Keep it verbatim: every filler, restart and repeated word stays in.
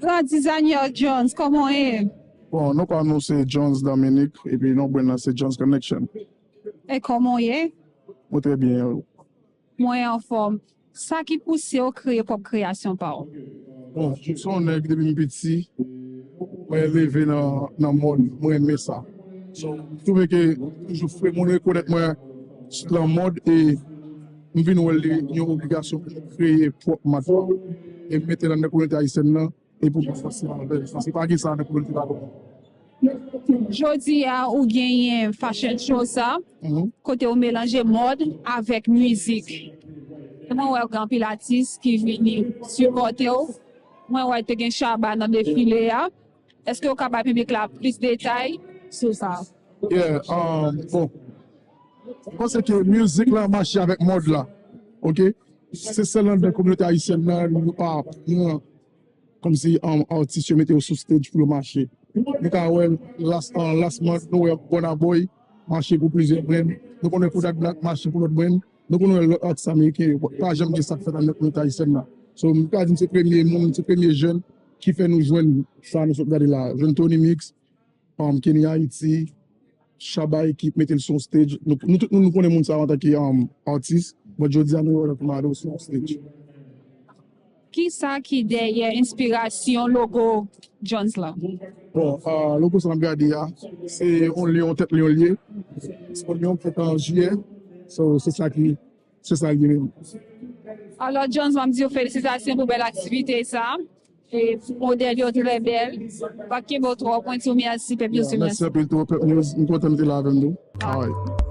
Grand designer Jones, kòman w ye? Bon, non pa nou se Jones Dominique, epi non brand nan se Jones Connection. E kòman w ye? Mwen trè byen. Mwen anfòm. Sa ki pouse w kreye pwòp kreyasyon pa w? Bon, m se yon nèg depi m piti, mwen leve nan, nan mòd, mwen renmen sa. So, m twouve ke toujou fre moun rekonèt mwen nan mòd e m vin wè li yon obligasyon pou m kreye pwòp mak mwen. E m mete l anndan kominote ayisyèn nan, e pou mwen sa se anvè, paske pa gen sa nan kominote pa bon. Jodi a, ou genyen fashion show sa, kote ou melanje mòd avèk mizik. E mwen wè gen anpil atis ki vini sipòte w. Mwen wè te gen Shabba nan defile a. Èske w ka bay piblik la plis detay sou sa? Yeah, um, bon. Mwen panse ke mizik la mache avèk mòd la. Ok? Se sèl anndan kominote ayisyèn nan nou pa pran kòmsi um, atis yo mete yo sou stage pou yo mache. Nou ka wè last, uh, last month nou wè Burna Boy mache pou plizyè brand. Nou konnen Kodak Black mache pou lòt brand. Nou konnen lòt atis ameriken yo. Pa janm gen sa k fèt anndan kominote ayisyèn nan. So, m ka di m se premye moun, m se premye jèn ki fè nou jwenn sa nou sot gade la. Jwenn Tony Mix, um, Kenny Haiti, Shabba Ekip mete l sou yon stage. Nou, nou tout nou, nou konnen moun sa yo antanke um, atis. But jodi a nou wè l kòm sou yon stage. Kisa ki dèyè enspirasyon logo Jones la? Bon, uh, logo sa n ap gade a, se yon lyon, tèt lyon l ye. Se yon lyon k fèt an jiyè. So, se sa ki, se sa l ye menm. Alò, Jones, m ap di w felisitasyon pou bèl aktivite sa. E modèl yo trè bèl. Pa kenbe w twòp, mwen di w mèsi, pèp yo di w Mèsi mèsi. Anpil tou, pèp News. M kontan m te la avè m tou. Alright.